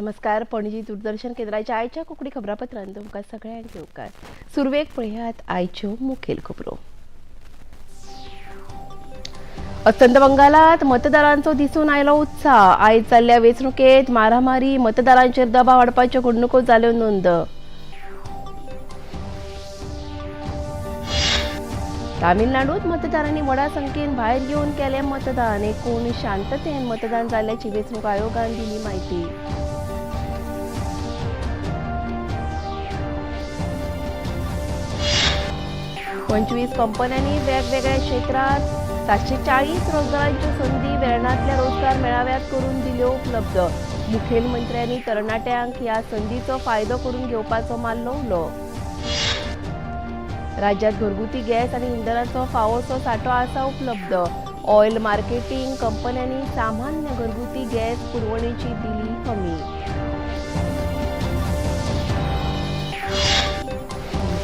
नमस्कार, पणजी दूरदर्शन केंद्राच्या आयच्या कोंकणी खबरापत्रांत तुमकां सगळ्यांक येवकार. सुरवेक पळयात आयच्यो मुखेल खबरो. अस्तंत बंगालात मतदारांचो दिसून आयलो उत्साह. आयज जाल्ल्या वेंचणुकेंत मारामारी, मतदारांचेर दबाव हाडपाच्यो घडणुको जाल्यो नोंद. तामिळनाडूत मतदारांनी व्हडा संख्येन भायर येवन केलें मतदान. एकूण शांततेन मतदान जाल्ल्याची वेंचणूक आयोगान दिली म्हायती. पंचवीस कंपन्यांनी वेगवेगळ्या क्षेत्रात 740 रोजगारांच्यो संदी वेर्णांतल्या रोजगार मेळाव्यात करून दिल्यो उपलब्ध. मुखेलमंत्र्यांनी तरणाट्यांक ह्या संदीचो फायदो करून घेवपाचो मारलो उलो. राज्यात घरगुती गॅस आनी इंधनाचो फावोसो सांठो आसा उपलब्ध. ऑयल मार्केटिंग कंपन्यांनी सामान्य घरगुती गॅस पुरवणेची दिली हमी.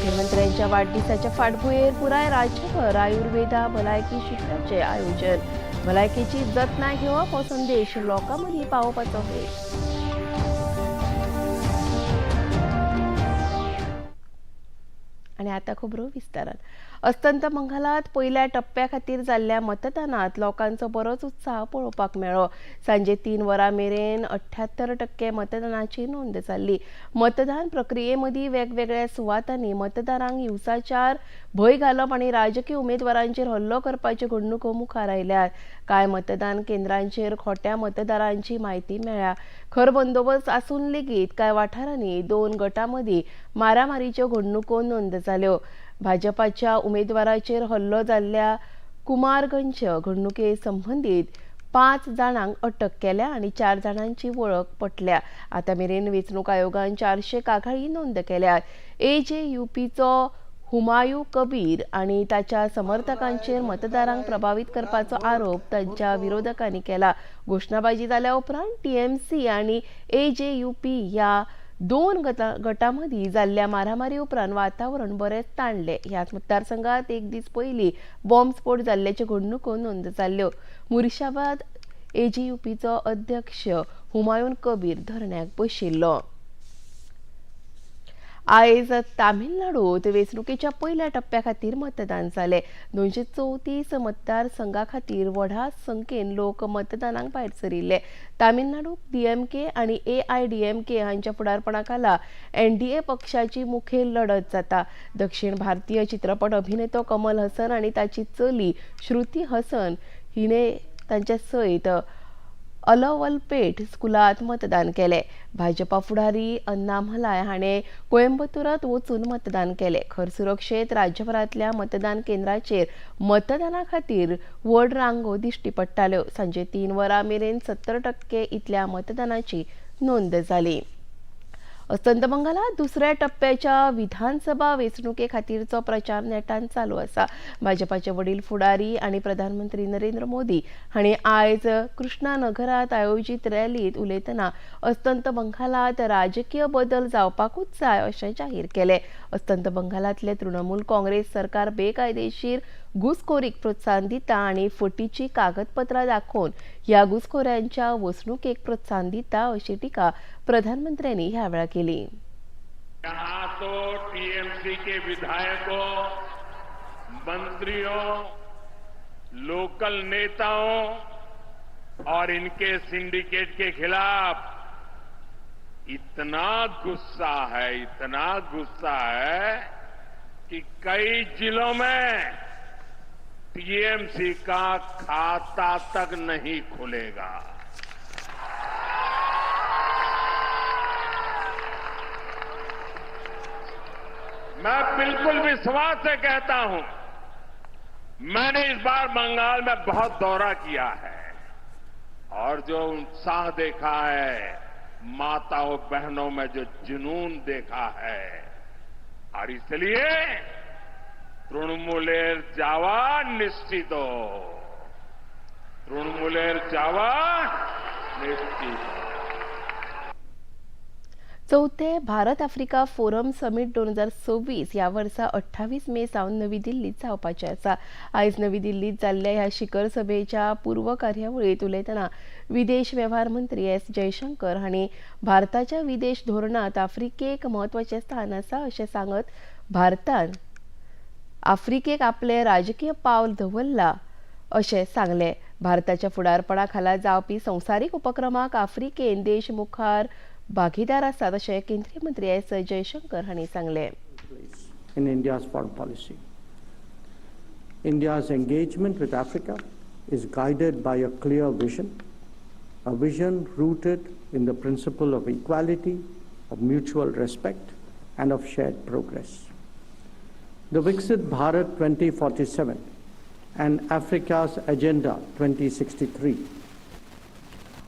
मुख्यमंत्र्यांच्या वाडदिसाच्या फाटभुंयेर पुराय राज्यभर आयुर्वेदा भलायकी शिबिराचें आयोजन. भलायकेची जतनाय घेवप हो संदेश लोकां मदीं पावोवपाचो हेत. आनी आतां खबरो विस्तारान. अस्तंत बंगालात पयल्या टप्प्या खातीर जाल्ल्या मतदानात लोकांचो बरोच उत्साह पळोवपाक मेळ्ळो. सांजे 3 वरां मेरेन 78% मतदानाची नोंद जाल्ली. मतदान प्रक्रिये मदीं वेगवेगळ्या सुवातांनी मतदारांक हिंसाचार, भंय घालप आनी राजकीय उमेदवारांचेर हल्लो करपाच्यो घडणुको मुखार आयल्यात. कांय मतदान केंद्रांचेर खोट्या मतदारांची म्हायती मेळ्ळ्या. खर बंदोबस्त आसून लेगीत कांय वाठारांनी 2 गटां मदीं मारामारीच्यो घडणुको नोंद जाल्यो. भाजपाच्या उमेदवाराचेर हल्लो जाल्ल्या कुमारगंज घडणुके संबंदीत 5 जाणांक अटक केल्या आनी 4 जाणांची वळख पटल्या. आतां मेरेन वेंचणूक आयोगान 400 कागाळी नोंद केल्यात. एजेयूपीचो हुमायूं कबीर आनी ताच्या समर्थकांचेर मतदारांक प्रभावीत करपाचो आरोप तांच्या विरोधकांनी केला. घोशणाबाजी जाल्या उपरांत टीएमसी आनी एजेयूपी ह्या 2 गटांमदीं जाल्ल्या मारामारी उपरांत वातावरण बरेंच ताणलें. ह्याच मतदारसंघात एक दीस पयलीं बॉम्बस्फोट जाल्ल्याच्यो घडणुको नोंद जाल्ल्यो. मुर्शिदाबाद एजीयूपीचो अध्यक्ष हुमायून कबीर धरण्याक बशिल्लो. आयज तामिळनाडूत वेंचणुकेच्या पयल्या टप्प्या खातीर मतदान जालें. 234 मतदारसंघा खातीर व्हडा संख्येन लोक मतदानाक भायर सरिल्ले. तामिळनाडूक डीएमके आनी एआयडीएमके हांच्या फुडारपणा खाला एनडीए पक्षाची मुखेल लढत जाता. दक्षिण भारतीय चित्रपट अभिनेतो कमल हसन आनी ताची चली श्रुती हसन हिणे तांच्या सयत अलवलपेट स्कुलांत मतदान केलें. भाजपा फुडारी अन्नामलाय हाणें कोयंबतूरात वचून मतदान केलें. खर सुरक्षेत राज्यभरांतल्या मतदान केंद्राचेर मतदाना खातीर व्हड रांगो दिश्टी पडटाल्यो. सांजे 3 वरां मेरेन 70% इतल्या मतदानाची नोंद जाली. अस्तंत बंगालात दुसऱ्या टप्प्याच्या विधानसभा वेंचणुके खातीरचो प्रचार नेटान चालू आसा. भाजपाचे वडील फुडारी आनी प्रधानमंत्री नरेंद्र मोदी हांणी आयज कृष्णानगरात आयोजीत रॅलींत उलयतना अस्तंत बंगालात राजकीय बदल जावपाकूच जाय अशें जाहीर केलें. अस्तंत बंगालांतले तृणमूल काँग्रेस सरकार बेकायदेशीर घुसखोरीक प्रोत्साहन दिता आनी फटीची कागदपत्रां दाखोवन ह्या घुसखोऱ्यांच्या वसणुकेक प्रोत्साहन दिता अशी टिका प्रधानमंत्र्यांनी ह्या वेळार केली. यहाँ तो टीएमसी के विधायकों, मंत्रियों, लोकल नेताओं और इनके सिंडिकेट के खिलाफ इतना गुस्सा है, इतना गुस्सा है कि कई जिलों में टीएमसी का खाता तक नहीं खुलेगा। मैं बिल्कुल विश्वास से कहता हूं, मैंने इस बार बंगाल में बहुत दौरा किया है और जो उत्साह देखा है, माताओं बहनों में जो जुनून देखा है, और इसलिए तृणमूलेर जावा निश्चित, तृणमूलेर जावा निश्चित। चौथे भारत आफ्रिका फोरम समीट 2026 ह्या वर्सा 28 मे सावन नवी दिल्लीत जावपाचें आसा। आयज नवी दिल्लीत जाल्ल्या ह्या शिखर सभेच्या पूर्व कार्यावळींत उलयतना विदेश वेव्हार मंत्री एस जयशंकर हांणी भारताच्या विदेश धोरणांत आफ्रिकेक म्हत्वाचें स्थान आसा अशें सांगत भारतान आफ्रिकेक आपलें राजकीय पावल दवरलां अशें सांगलें। भारताच्या फुडारपणा खाला जावपी संवसारीक उपक्रमाक आफ्रिकेन देश मुखार भागीदार आसात अशें केंद्रीय मंत्री एस जयशंकर हांणी सांगलें। In India's foreign policy, India's engagement with Africa is guided by a clear vision, a vision rooted in the principle of equality, of mutual respect, and of shared progress. The Viksit Bharat 2047 and Africa's Agenda 2063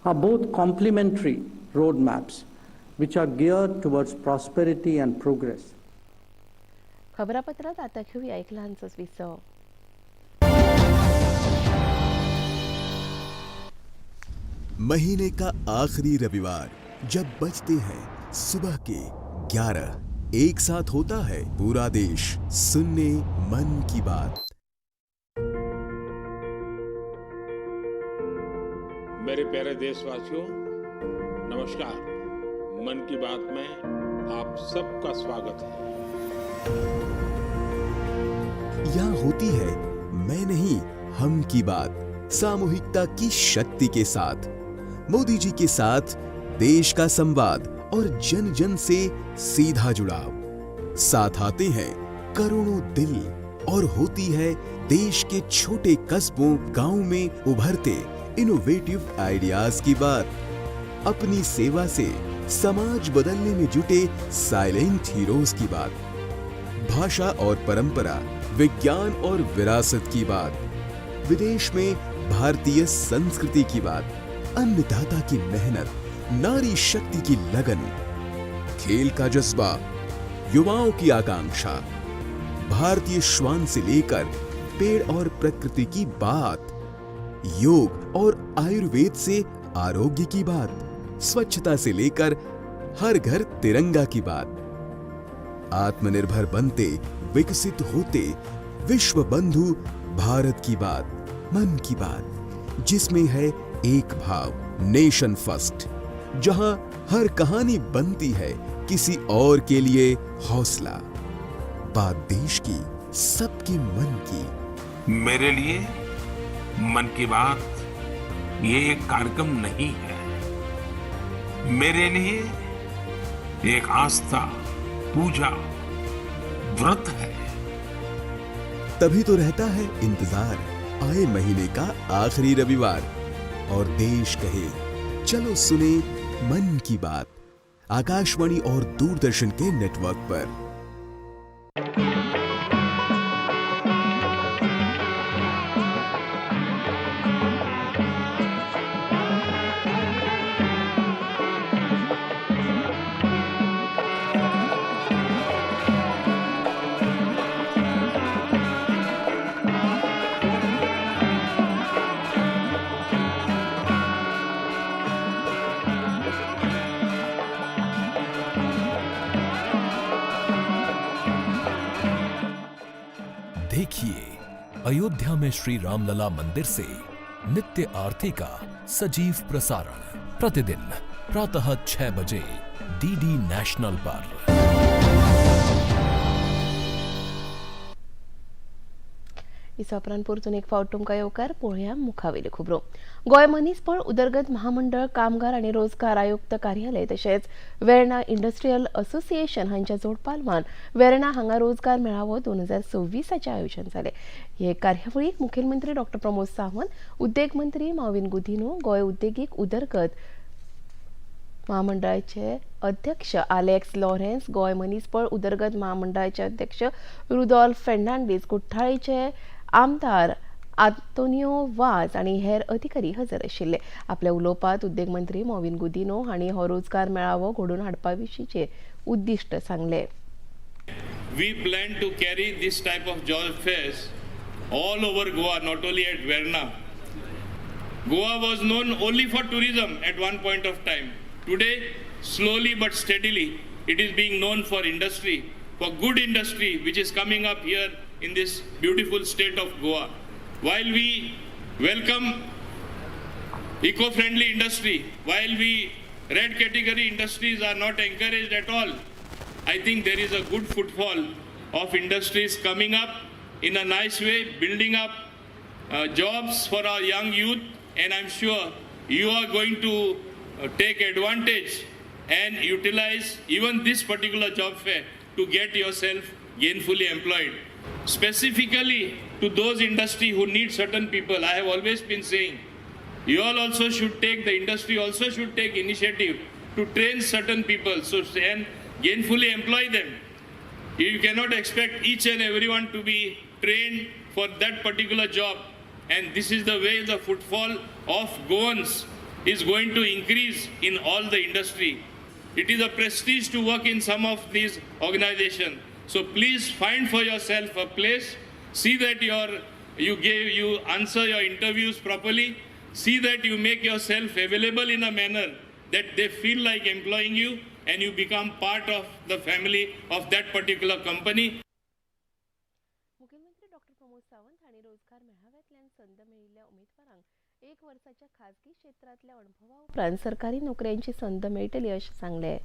are both complementary roadmaps which are geared towards prosperity and progress. खबरापत्रात आता घेऊया एक लहानसंच विसव। महीने का आखिरी रविवार जब बजते हैं सुबह के 11, एक साथ होता है पूरा देश सुनने मन की बात। मेरे प्यारे देशवासियों, नमस्कार। मन की बात में आप सबका स्वागत है। यहाँ होती है मैं नहीं हम की बात, सामूहिकता की शक्ति के साथ। मोदी जी के साथ देश का संवाद और जन जन से सीधा जुड़ाव। साथ आते हैं करोड़ों दिल और होती है देश के छोटे कस्बों गांव में उभरते इनोवेटिव आइडियाज की बात। अपनी सेवा से समाज बदलने में जुटे साइलेंट हीरोज की बात। भाषा और परंपरा, विज्ञान और विरासत की बात, विदेश में भारतीय संस्कृति की बात, अन्नदाता की मेहनत, नारी शक्ति की लगन, खेल का जज्बा, युवाओं की आकांक्षा, भारतीय श्वान से लेकर पेड़ और प्रकृति की बात, योग और आयुर्वेद से आरोग्य की बात, स्वच्छता से लेकर हर घर तिरंगा की बात, आत्मनिर्भर बनते विकसित होते विश्व बंधु भारत की बात, मन की बात, जिसमें है एक भाव, नेशन फर्स्ट, जहां हर कहानी बनती है किसी और के लिए हौसला। बात देश की, सबके मन की। मेरे लिए मन की बात ये एक कार्यक्रम नहीं है, मेरे लिए एक आस्था, पूजा, व्रत है। तभी तो रहता है इंतजार आए महीने का आखिरी रविवार और देश कहे चलो सुने मन की बात, आकाशवाणी और दूरदर्शन के नेटवर्क पर। देखिए अयोध्या में श्री रामलला मंदिर से नित्य आरती का सजीव प्रसारण प्रतिदिन प्रातः 6 बजे डीडी नेशनल पर। इस उपरांत परतून एक फावट तुमकां येवकार पळोवया मुखावेल्यो खबरो। गोंय मनीसबळ उदरगत महामंडळ कामगार आनी रोजगार आयुक्त कार्यालय तशेंच वेर्णा इंडस्ट्रियल असोसिएशन हांच्या जोडपालवान वेर्णा हांगा रोजगार मेळावो 2026 आयोजन जालें। हे कार्यावळीक मुखेलमंत्री डॉक्टर प्रमोद सावंत, उद्देग मंत्री माविन गुदिन्हो, गोंय उद्देगीक उदरगत महामंडळाचे अध्यक्ष आलेक्स लॉरेन्स, गोंय मनीसबळ उदरगत महामंडळाचे अध्यक्ष रुदोल्फ फेर्नांडीस, कुठ्ठाळीचे आमदार आंतोनियो वाज आनी हेर अधिकारी हजर आशिल्ले। आपल्या उलोवपांत उद्देग मंत्री मॉविन गुदिन्हो हांणी हो रोजगार मेळावो घडोवन हाडपा विशींचे उद्दिश्ट सांगले। We plan to carry this type of job fairs all over Goa, not only at Verna. Goa was known only for tourism at one point of time. Today, slowly but steadily, it is being known for industry, for good industry which is coming up here in this beautiful state of Goa. While we welcome eco-friendly industry, while we red category industries are not encouraged at all, I think there is a good footfall of industries coming up in a nice way, building up jobs for our young youth, and I'm sure you are going to take advantage and utilize even this particular job fair to get yourself gainfully employed. Specifically to those industry who need certain people, I have always been saying, you all also should take, the industry also should take initiative to train certain people so and gainfully employ them. You cannot expect each and everyone to be trained for that particular job. And this is the way the footfall of Goans is going to increase in all the industry. It is a prestige to work in some of these organizations. So please find for yourself a place. See that you answer your interviews properly. See that you make yourself available in a manner that they feel like employing you and you become part of the family of that particular company. मुख्यमंत्री doctor Pramod Sawant हांणी रोजगार मेळाव्यांतल्यान संद मेळिल्ल्या उमेदवारांक एक वर्साच्या खाजगी क्षेत्रांतल्या अणभवा उपरांत सरकारी नोकऱ्यांची संद मेळटली अशें सांगलें.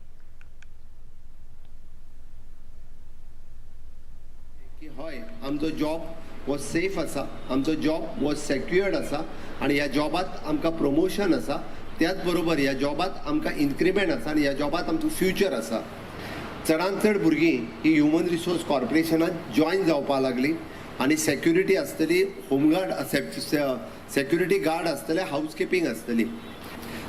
की हय, आमचो जॉब हो सेफ आसा, आमचो जॉब हो सेक्युअर्ड आसा आनी ह्या जॉबात आमकां प्रमोशन आसा, त्याच बरोबर ह्या जॉबात आमकां इन्क्रिमेंट आसा आनी ह्या जॉबात आमचो फ्युचर आसा. चडांत चड भुरगीं ही ह्युमन रिसोर्स कॉर्पोरेशनात जॉयन जावपाक लागली आनी सेक्युरिटी आसतली, होमगार्ड, सेक्युरिटी गार्ड आसतले, हावस किपिंग आसतली.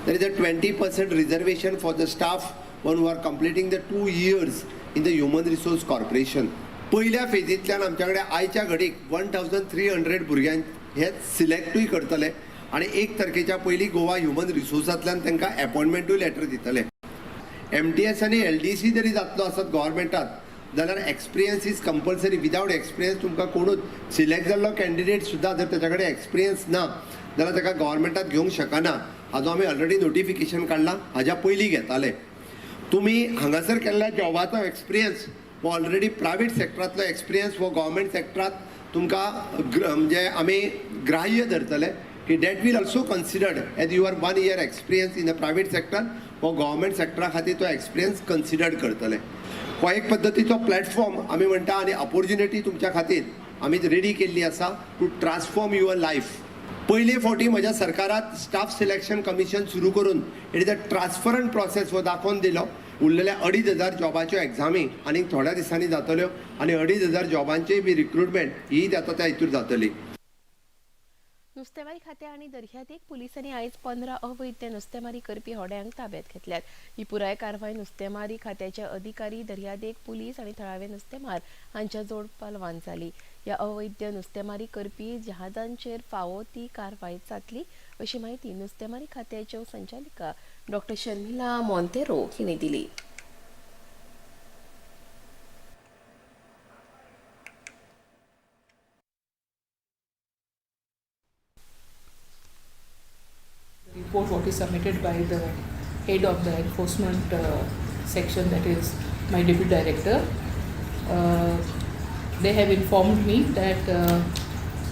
There is a 20% reservation for the staff one who are completing the 2 years in the Human Resource Corporation. पयल्या फेजींतल्यान आमच्या कडेन आयच्या घडीक 1300 भुरग्यांक हे सिलेक्टूय करतले आनी 1 तारखेच्या पयलीं गोवा ह्युमन रिसोर्सांतल्यान तांकां एपॉयटमेंटूय लेटर दितले. MTS आनी LDC जरी जातलो आसत गव्हर्मेंटात जाल्यार experience is compulsory. Without experience तुमकां कोणूच सिलेक्ट जाल्लो कॅन्डिडेट सुद्दां जर ताच्या कडेन एक्सपिरियन्स ना जाल्यार ताका गव्हर्मेंटात घेवंक शकना. हाजो आमी ऑलरेडी नोटिफिकेशन काडलां, हाज्या पयलीं घेताले. तुमी हांगासर केल्ल्या जॉबाचो एक्सपिरियन्स हो ऑलरेडी प्रायवेट सेक्टरांतलो एक्सपिरियन्स हो गव्हर्मेंट सेक्टरांत तुमकां म्हणजे आमी ग्राह्य धरतले की that will also considered as your 1 year experience in the private sector. हो गव्हर्मेंट सेक्टरा खातीर तो एक्सपिरियन्स कन्सिडर्ड करतले. हो एक पद्दतीचो प्लॅटफॉर्म आमी म्हणटा आनी ऑपोर्च्युनिटी तुमच्या खातीर आमी रेडी केल्ली आसा टू ट्रान्सफॉर्म your life. पयले फावटी म्हज्या सरकारात स्टाफ सिलेक्शन कमिशन सुरू करून it is a transparent process हो दाखोवन दिलो. उरलेल्या 2500 जॉबाच्यो एग्जामी आनीक थोड्या दिसांनी जातल्यो आनी 2500 जॉबांचेय बी रिक्रुटमेंट ही जाता त्या हितूर जातली. नुस्तेमारी खात्या आनी दर्यादेग पुलिसांनी आयज 15 अवैध नुस्तेमारी करपी होड्यांक ताब्यात घेतल्यात. ही पुराय कारवाय नुस्तेमारी खात्याचे अधिकारी, दर्यादेग पुलीस आनी थळावे नुस्तेमार हांच्या जोड पालवान जाली. ह्या अवैध नुस्तेमारी करपी जहाजांचेर फावो ती कारवाय जातली अशी माहिती नुस्तेमारी खात्याच्यो संचालिका डॉक्टर शर्मिला मोंतेरो हिणे दिली. Report what is submitted by the head of the enforcement section, that is my deputy director. They have informed me that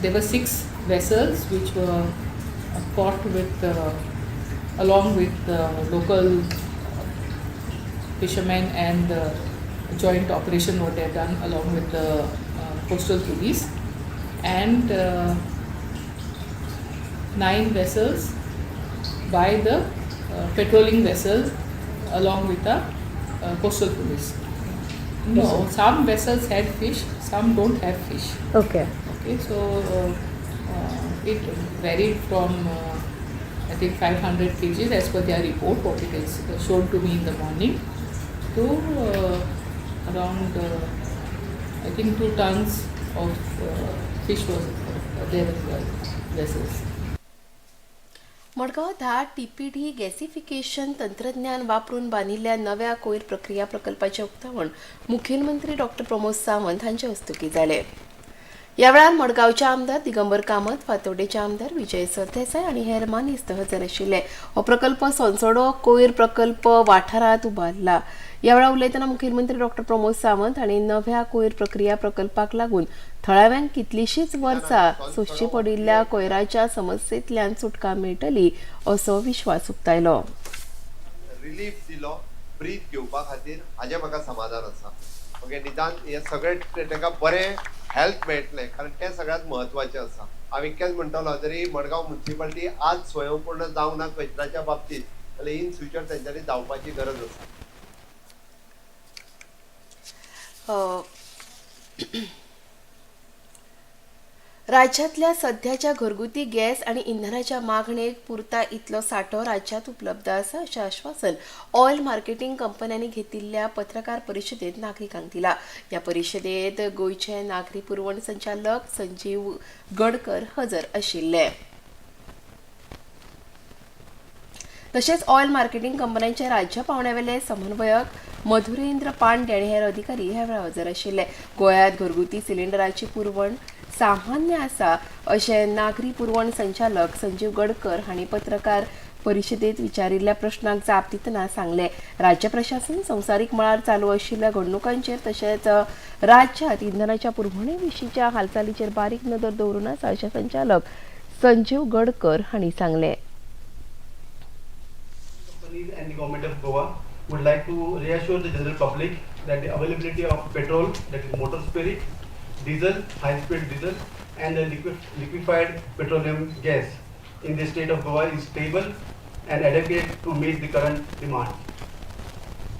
there were 6 vessels which were caught with along with the local fishermen and the joint operation what they have done along with the coastal police, and 9 vessels by the patrolling vessel along with the coastal police. No, some vessels had fish, some don't have fish. Okay. Okay, so it varied from I think 500 kgs as per their report, what it is shown to me in the morning, to around I think 2 tons of fish was there in the vessels. Madgaon 10 TPD gasification तंत्रज्ञान वापरून बांदिल्ल्या नव्या कोयर प्रक्रिया प्रकल्पाचें उक्तावण मुखेलमंत्री doctor Pramod Sawant हांचे हस्तुकीं जालें. ह्या वेळार मडगांवचे आमदार दिगंबर कामत, फातोर्डेचे आमदार विजय सरदेसाय आनी हेर मानेस्त हजर आशिल्ले. हो प्रकल्प सोनसडो कोयर प्रकल्प वाठारांत उबारला. ह्या वेळार उलयतना मुखेलमंत्री डॉक्टर प्रमोद सावंत हांणी नव्या कोयर प्रक्रिया प्रकल्पाक लागून थळाव्यांक कितलीशींच वर्सां सोंसची पडिल्ल्या कोयराच्या समस्येंतल्यान सुटका मेळटली असो विश्वास उक्तायलो. रिलीफ दिलो ब्रीथ घेवपा खातीर, हाजें म्हाका समाधान आसा. ओके, निदान हे सगळे तांकां बरें हेल्थ मेळटलें, कारण तें सगळ्यांत म्हत्वाचें आसा. हांव इतकेंच म्हणटलो, जरी मडगांव म्युनिसिपालिटी आज स्वयंपूर्ण जावंक ना कचऱ्याच्या बाबतींत, जाल्यार इन फ्युचर तेंच्यांनी जावपाची गरज आसा. राज्यांतल्या सध्याच्या घरगुती गॅस आनी इंधनाच्या मागणेक पुरता इतलो सांठो राज्यांत उपलब्ध आसा अशें आश्वासन ऑयल मार्केटिंग कंपन्यांनी घेतिल्ल्या पत्रकार परिशदेंत नागरिकांक दिला. ह्या परिशदेंत गोंयचे नागरी पुरवण संचालक संजीव गडकर हजर आशिल्ले. तशेंच ऑयल मार्केटिंग कंपन्यांचे राज्य पावंड्यावेले समन्वयक मधुरेंद्र पांडे आनी हेर अधिकारी ह्या वेळार हजर आशिल्ले. गोंयांत घरगुती सिलिंडराची पुरवण सामान्य आसा अशें नागरी पुरवण संचालक संजीव गडकर हांणी पत्रकार परिशदेंत विचारिल्ल्या प्रश्नाक जाप दितना सांगलें. राज्य प्रशासन संवसारीक मळार चालू आशिल्ल्या घडणुकांचेर तशेंच राज्यांत इंधनाच्या पुरवणे विशींच्या हालचालीचेर बारीक नदर दवरून आसा अशें संचालक संजीव गडकर हांणी सांगलें. And the government of Goa would like to reassure the general public that the availability of petrol, that is motor spirit, diesel, high-speed diesel, and the liquefied petroleum gas in the state of Goa is stable and adequate to meet the current demand.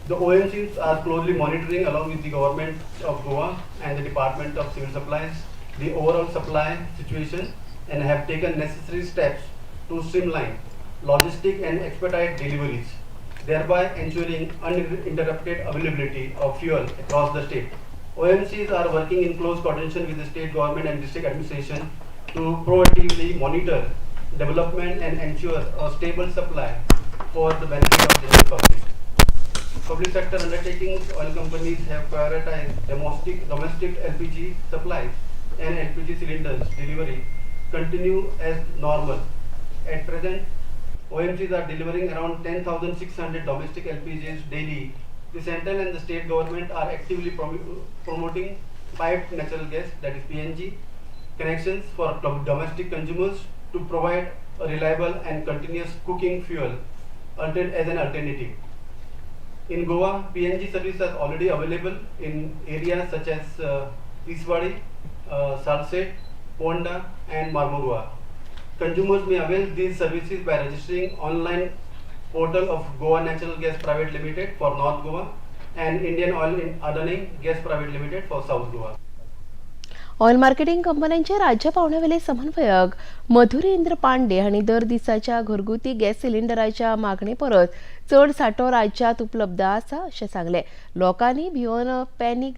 The OMCs are closely monitoring, along with the government of Goa and the Department of Civil Supplies, the overall supply situation and have taken necessary steps to streamline logistic and expedite deliveries, thereby ensuring uninterrupted availability of fuel across the state. OMCs are working in close coordination with the state government and district administration to proactively monitor development and ensure a stable supply for the benefit of the general public. Public sector undertakings, oil companies have prioritized domestic LPG supplies and LPG cylinders delivery continue as normal. At present, OMCs are delivering around 10,600 domestic LPGs daily. The central and the state government are actively promoting piped natural gas, that is PNG, connections for domestic consumers to provide a reliable and continuous cooking fuel as an alternative. In Goa, PNG service is already available in areas such as Tiswadi, Salsette, Ponda and Marmugao. Consumers may avail these services by registering online portal of Goa Natural Gas Private Limited for North Goa and Indian Oil in Adani Gas Private Limited for South Goa. Oil marketing कंपन्यांचे राज्य पावंड्यावेले समन्वयक मधुरेंद्र पांडे हांणी दर दिसाच्या घरगुती gas सिलिंडराच्या मागणे परस चड सांठो राज्यांत उपलब्ध आसा अशें सांगलें. लोकांनी भिवन पॅनीक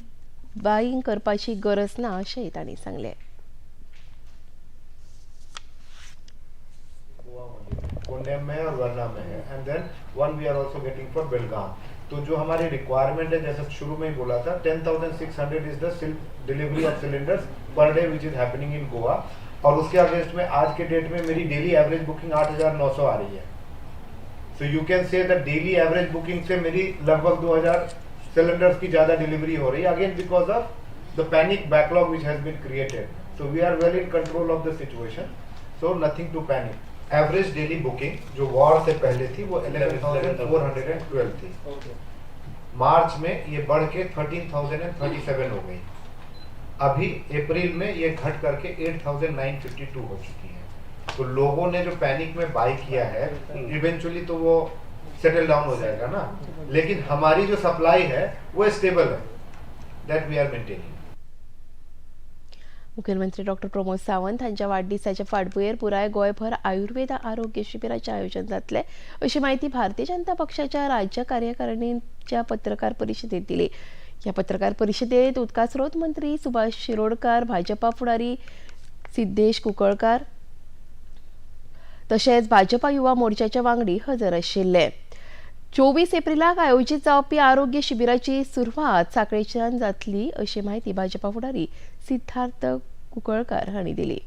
बायिंग करपाची गरज ना अशेंय तांणी सांगलें. कोंडेम में और वर्ना में है, and then one we are also getting for Belgaum. तो जो हमारी रिक्वायरमेंट है, जैसे शुरू में ही बोला था, 10,600 is the delivery of cylinders per day which is happening in Goa. और उसके अगेंस्ट में आज के डेट में मेरी डेली एवरेज बुकिंग 8,900 आ रही है. So you can say that daily average booking से मेरी लगभग 2,000 सिलेंडर्स की ज़्यादा डिलीवरी हो रही है, again because of the panic backlog which has been created. So we are well in control of the situation, so nothing to panic. Average daily booking जो war से पहले थी वो 11,412 थी. मार्च में ये बढ़ के 13,037 हो गई. अभी अप्रैल में ये घट करके 8,952 हो चुकी है. तो लोगों ने जो पैनिक में बाई किया है, इवेंचुअली तो वो सेटल डाउन हो जाएगा ना, लेकिन हमारी जो सप्लाई है वो स्टेबल है, that we are maintaining. मुख्यमंत्री डॉक्टर प्रमोद सावंत हांच्या वाडदिसाच्या फाटभुंयेर पुराय गोंयभर आयुर्वेद आरोग्य शिबिराचें आयोजन जातलें अशी म्हायती भारतीय जनता पक्षाच्या राज्य कार्यकारिणीच्या पत्रकार परिशदेंत दिली. ह्या पत्रकार परिशदेंत उदका स्रोत मंत्री सुभाष शिरोडकार, भाजपा फुडारी सिद्धेश कुंकळकार, तशेंच भाजपा युवा मोर्चाचे वांगडी हजर आशिल्ले. 24 एप्रिलाक आयोजीत जावपी आरोग्य शिबिराची सुरवात सांखळेच्यान जातली अशी म्हायती भाजपा फुडारी सिद्धार्थ कुंकळकार हांणी दिली.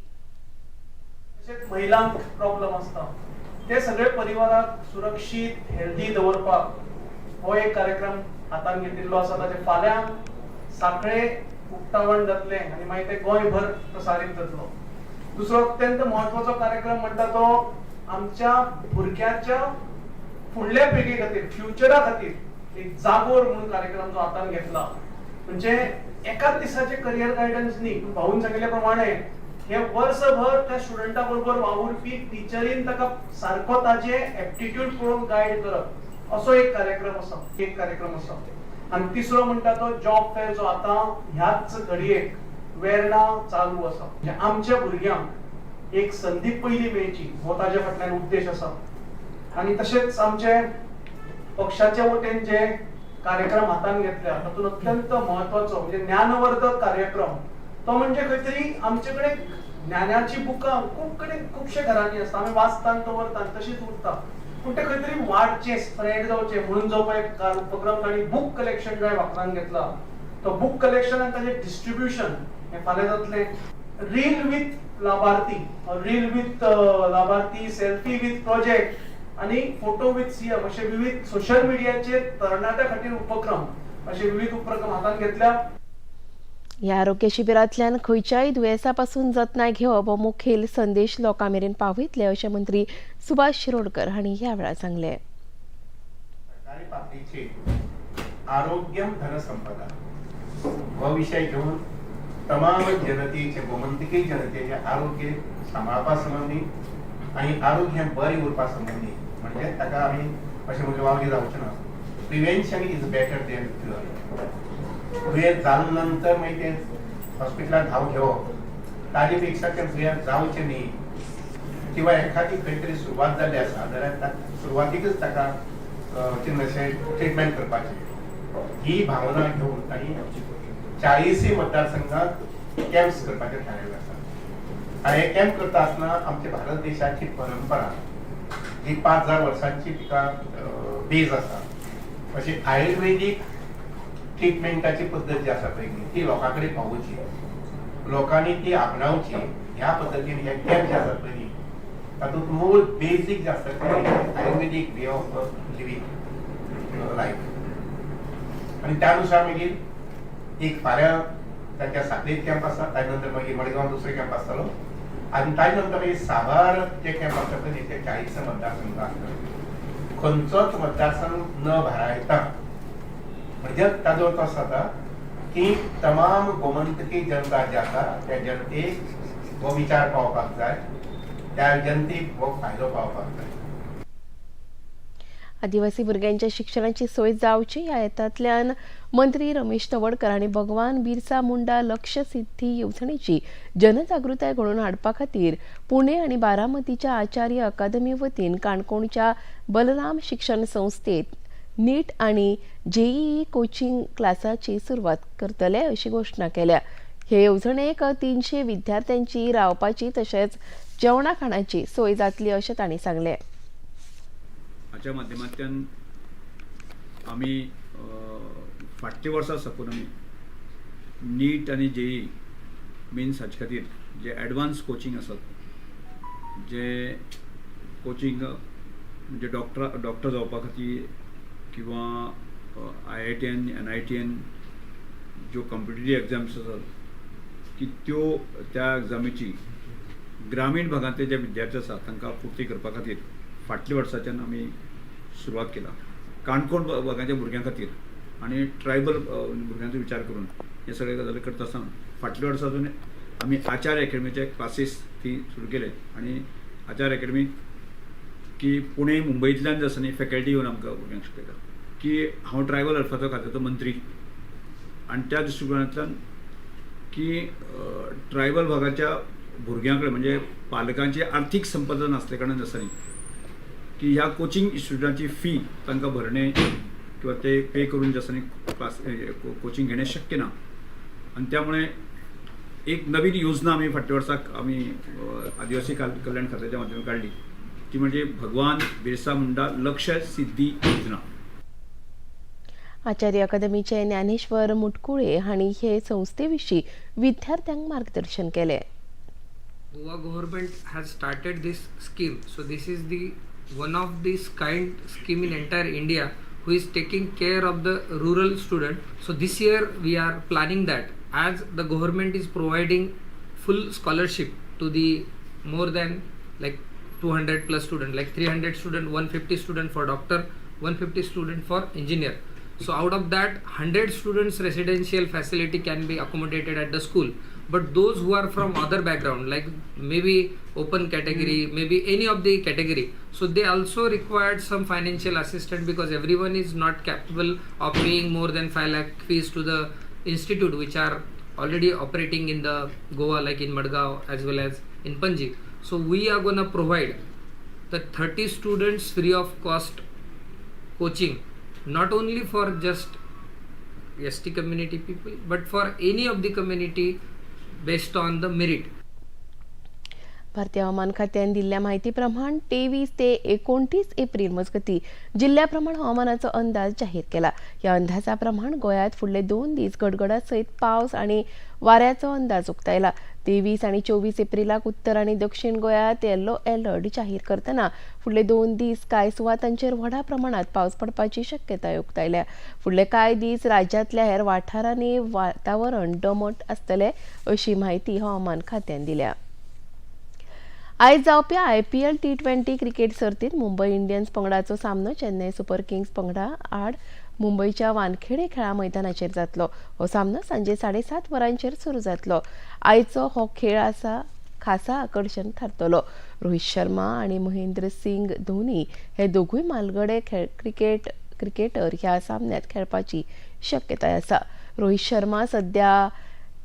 तशेंच महिलांक प्रॉब्लम आसता, ते सगळे परिवाराक सुरक्षीत हेल्दी दवरपाक हो एक कार्यक्रम हातान घेतिल्लो आसा. ताचे फाल्यां सांखळे उक्तावण जातलें आनी मागीर ते गोंयभर प्रसारीत जातलो. दुसरो अत्यंत म्हत्वाचो कार्यक्रम म्हणटा तो आमच्या भुरग्याच्या फुडल्या पिळगे खातीर, फ्युचरा खातीर एक जागोर म्हणून कार्यक्रम जो हातान घेतला. म्हणजे एकाच दिसाचे करियर गायडन्स न्ही, पूण भाऊन सांगिल्ल्या प्रमाणे हे वर्सभर त्या स्टुडंटा बरोबर वावुरपी टिचरीन ताका सारको ताजे एप्टिट्यूड पळोवन गायड करप असो एक कार्यक्रम आसा, एक कार्यक्रम आसा. आनी तिसरो म्हणटा तो जॉब फेअर जो आतां ह्याच घडयेक वेर्णा चालू आसा. म्हणजे आमच्या भुरग्यांक एक संदी पयली मेळची हो ताज्या फाटल्यान उद्देश आसा. आनी तशेंच आमचे पक्षाचे वटेन जे कार्यक्रम हातान घेतल्या तातूंत अत्यंत म्हत्वाचो म्हणजे ज्ञानवर्धक कार्यक्रम, तो म्हणजे खंय तरी आमचे कडेन ज्ञानाची बुकां खूब कडेन खुबशे घरांनी आसता, आमी वाचतात दवरतात तशीच उरता, पूण ते खंय तरी वाडचे, स्प्रेड जावचे म्हणून जो पळय उपक्रम तांणी बूक कलेक्शन ड्रायव्ह हातान घेतला, तो बूक कलेक्शन आनी ताजें डिस्ट्रिब्युशन हें फाल्यां जातलें. रील विथ लाभार्थी, रील विथ लाभार्थी, सेल्फी विथ प्रोजेक्ट आनी फोटो विथ सीएम अशे विविध सोशल मिडियाचेर तरणाट्या खातीर उपक्रम अशे विविध उपक्रम हातान घेतल्या. ह्या आरोग्य शिबिरांतल्यान खंयच्याय दुयेंसा पासून जतनाय घेवप हो मुखेल संदेश लोकां मेरेन पावयतले अशें मंत्री सुभाष शिरोडकर हांणी ह्या वेळार सांगलें. सरकारी पातळीचेर आरोग्यम धनसंपदा हो विशय घेवन तमाम जनतेचे, गोमंतकीय जनतेचे आरोग्य सांबाळपा संबंदी आनी आरोग्य बरें उरपा संबंदी, म्हणजे ताका आमी अशें म्हणजे वावगी जावचें ना, Prevention is better than cure. दुयेंस जाले नंतर मागीर तें हॉस्पिटलात धांव घेवप ताजे पेक्षा तें दुयेंस जावचें न्ही किंवा एखादी खंय तरी सुरवात जाल्ली आसा जाल्यार सुरवातीकच ताका कितें ट्रिटमेंट करपाची ही भावना घेवन तांणी 40 मतदारसंघात कॅम्प्स करपाचें थारायलें आसा. आनी हे कॅम्प करता आसतना आमच्या भारत देशाची परंपरा जी 5000 वर्सांची तिका बेज आसा, अशी आयुर्वेदीक ट्रिटमेंटाची पद्दत जी आसा पळय ती लोकां कडेन पावोवची, लोकांनी ती आपणावची. ह्या पद्दतीन हे कॅम्प जे आसात पळय तातूंत मूळ बेजीक जे आसता ते आयुर्वेदीक वे ऑफ लिवींग लायफ. आनी त्यानुसार मागीर एक फाल्यां तांच्या सांखळेंत कॅम्प आसा, ताजे नंतर मागीर मडगांव दुसरो कॅम्प आसतलो आनी ताजे नंतर मागीर साबार जे कॅम्प आसता पळय ते 40 मतदारसंघ आसतले. खंयचोच मतदारसंघ न भारायता, म्हणजे ताजो अर्थ असो जाता की तमाम गोमंतकी जनता जी आसा त्या जनतेक हो विचार पावपाक जाय, त्या जनतेक हो फायदो पावपाक जाय. आदिवासी भुरग्यांच्या शिक्षणाची सोय जावची ह्या हेतांतल्यान मंत्री रमेश तवडकर हांणी भगवान बिरसा मुंडा लक्ष सिद्धी येवजणेची जनजागृताय घडोवन हाडपा खातीर पुणे आनी बारामतीच्या आचार्य अकादमी वतीन काणकोणच्या बलराम शिक्षण संस्थेत नीट आनी जेईई कोचिंग क्लासाची सुरवात करतले अशी घोशणा केल्या. हे येवजणेक 300 विद्यार्थ्यांची रावपाची तशेंच जेवणा खाणाची सोय जातली अशें तांणी सांगलें. हाच्या माध्यमांतल्यान आमी फाटल्या वर्सां साकून आमी नीट आनी जेई मिन्स हाचे खातीर जे एडवान्स कोचिंग आसात, जे कोचिंग म्हणजे डॉक्टर जावपा खातीर किंवा IITN NITN ज्यो कॉम्पिटेटीव एग्जाम्स आसात की त्यो त्या एग्जामीची ग्रामीण भागांतले जे विद्यार्थी आसात तांकां पुर्ती करपा खातीर फाटल्या वर्साच्यान आमी सुरवात केला. काणकोण भागाच्या भुरग्यां खातीर आनी ट्रायबल भुरग्यांचो विचार करून हे सगळे गजाली करता आसतना फाटल्या वर्सासून आमी आचार्य अकॅडमीचे क्लासीस ती सुरू केले आनी आचार्य अकॅडमी की पुणे मुंबयतल्यान जे आसा न्ही फॅकल्टी येवन आमकां भुरग्यांक शिकयता. की हांव ट्रायबल वेलफेराचो खात्याचो मंत्री आनी त्या दृश्टिकोणांतल्यान की ट्रायबल भागाच्या भुरग्यां कडेन म्हणजे पालकांची आर्थीक संपदा नासले कारणान आसा न्ही की ह्या कोचिंग इन्स्टिट्यूटाची फी तांकां भरणे किंवा ते पे करून जे आसा न्ही क्लास कोचिंग घेणे शक्य ना. आनी त्यामुळे एक नवीन योजना आमी फाटल्या वर्साक आमी आदिवासी कल्याण खात्याच्या माध्यमांतल्यान काडली ती म्हणजे भगवान बिरसा मुंडा लक्ष्य सिद्धी योजना. आचार्य अकादमीचे ज्ञानेश्वर मुटकुळे हांणी हे संस्थे विशीं विद्यार्थ्यांक मार्गदर्शन केलें. Goa government has started this scheme. So this is the one of this kind scheme in entire India who is taking care of the rural student. So this year we are planning that as the government is providing full scholarship to the more than like 200 plus student, like 300 student, 150 student for doctor, 150 student for engineer. So out of that 100 students residential facility can be accommodated at the school. But those who are from other background, like maybe open category, maybe any of the category, so they also required some financial assistance because everyone is not capable of paying more than 5 lakh fees to the institute which are already operating in the Goa, like in Madgaon as well as in Panji. So we are gonna provide the 30 students free of cost coaching, not only for just ST community people, but for any of the community based on the merit. भारतीय हवामान खात्यान दिल्ल्या म्हायती प्रमाण 23 ते 29 एप्रिल मजगती जिल्ल्या प्रमाण हवामानाचो अंदाज जाहीर केला. ह्या अंदाजा प्रमाण गोंयांत फुडले 2 दीस गडगडा सयत पावस आनी वाऱ्याचो अंदाज उक्तायला. 23 आनी 24 एप्रिलाक उत्तर आनी दक्षिण गोंयांत येलो अलर्ट जाहीर करतना फुडले 2 दीस कांय सुवातांचेर व्हडा प्रमाणात पावस पडपाची शक्यताय उक्तायल्या. फुडले कांय दीस राज्यांतल्या हेर वाठारांनी वातावरण दमट आसतलें अशी म्हायती हवामान खात्यान दिल्या. आयज जावपी IPL T20 cricket सर्तीत मुंबय इंडियन्स पंगडाचो सामनो चेन्नय सुपर किंग्स पंगडा आड मुंबयच्या वानखेडे खेळा मैदानाचेर जातलो. हो सामनो सांजे 7:30 वरांचेर सुरू जातलो. आयचो हो खेळ आसा खासा आकर्शण थारतलो. रोहित शर्मा आनी महेंद्र सिंग धोनी हे दोगूय मालगडे क्रिकेटर ह्या सामन्यात खेळपाची शक्यताय आसा. रोहित शर्मा सध्या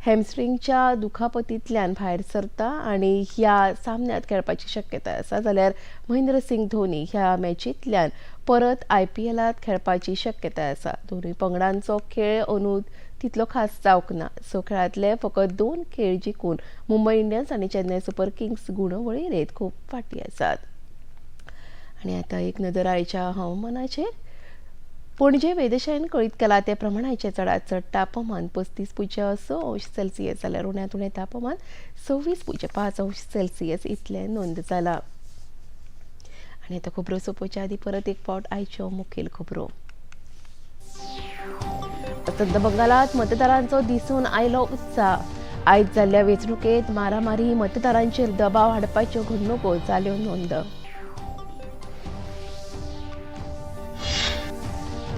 हॅमस्ट्रिंगच्या दुखापतींतल्यान भायर सरता आनी ह्या सामन्यात खेळपाची शक्यताय आसा, जाल्यार महेंद्र सिंग धोनी ह्या मॅचींतल्यान परत IPLांत खेळपाची शक्यताय आसा. दोनूय पंगडांचो खेळ अंदू तितलो खास जावंक ना. 6 खेळांतले फकत 2 खेळ जिखून मुंबय इंडियन्स आनी चेन्नय सुपर किंग्स गुणवळेरेंत खूब फाटीं आसात. आनी आतां एक नदर आयच्या हवामानाचेर. पणजे वेधशाळेन कळीत केला ते प्रमाण आयचें चडांत चड तापमान 35.6 अंश सेल्सियस जाल्यार उण्यांत उणें तापमान 26.5 अंश सेल्सियस इतलें नोंद जालां. आनी आतां खबरो सोंपोवच्या आदीं परत एक फावट आयच्यो मुखेल खबरो. अस्तंत बंगालांत मतदारांचो दिसून आयलो उत्साह. आयज जाल्ल्या वेंचणुकेंत मारामारी, मतदारांचेर दबाव हाडपाच्यो घडणुको जाल्यो नोंद.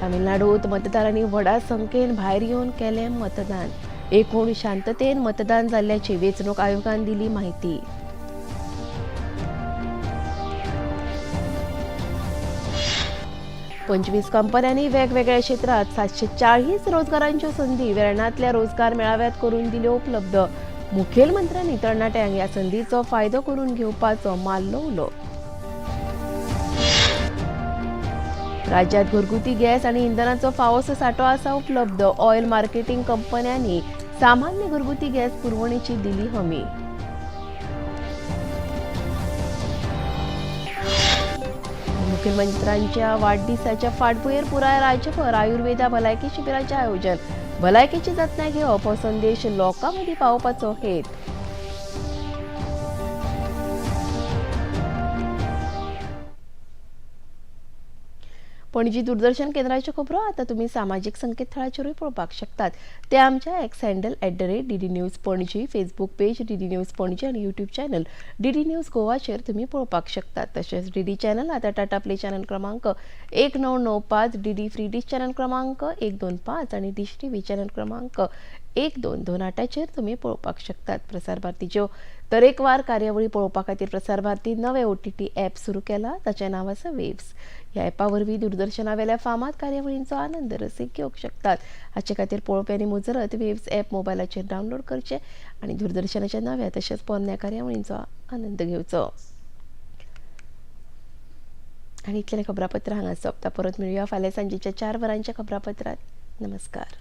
तामिळनाडूत मतदारांनी व्हडा संख्येन भायर येवन केलें मतदान. एकूण शांततेन मतदान जाल्ल्याची वेंचणूक आयोगान दिली म्हायती. पंचवीस कंपन्यांनी वेगवेगळ्या क्षेत्रात 740 रोजगारांच्यो संदी वेर्णांतल्या रोजगार मेळाव्यात करून दिल्यो उपलब्ध. मुखेलमंत्र्यांनी तरणाट्यांक ह्या संदीचो फायदो करून घेवपाचो मारलो उलो. राज्यात घरगुती गॅस आणि इंधनाचो फावोसो सांठो आसा उपलब्ध. ऑयल मार्केटिंग कंपन्यांनी सामान्य घरगुती गॅस पुरवणीची दिली हमी. मुख्यमंत्र्यांच्या वाढदिसाच्या फाटभुंयेर पुराय राज्यभर आयुर्वेदा भलायकी शिबिराचें आयोजन. भलायकेची जतनाय घेवप हो संदेश लोकां मदीं पावोवपाचो हेत. पणजी दूरदर्शन केंद्राच्यो खबरो आतां तुमी सामाजीक संकेतथळाचेरूय पळोवपाक शकतात. ते आमच्या X handle @DD News Panaji, Facebook page DD News Panaji आनी यूट्यूब चॅनल DD news गोवाचेर तुमी पळोवपाक शकतात. तशेंच DD channel आतां टाटा प्ले चॅनल क्रमांक 1995, DD free डिश चॅनल क्रमांक 125 आनी डिश TV channel क्रमांक 1228चेर तुमी पळोवपाक शकतात. प्रसार भारतीच्यो तरेकवार कार्यावळी पळोवपा खातीर प्रसार भारती नवे OTT app सुरू केला. ताचें नांव आसा वेव्स. ह्या ॲपा वरवीं दूरदर्शनावेल्या फामाद कार्यावळींचो आनंद रसीक घेवंक शकतात. हाचे खातीर पळोवप्यांनी मुजरत वेव्स ॲप मोबायलाचेर डावनलोड करचें आनी दूरदर्शनाच्या नव्या तशेंच पोरण्या कार्यावळींचो आनंद घेवचो. आनी इतलें खबरापत्र हांगा सोंपता. परत मेळुया फाल्यां सांजेच्या 4 वरांच्या खबरापत्रांत. नमस्कार.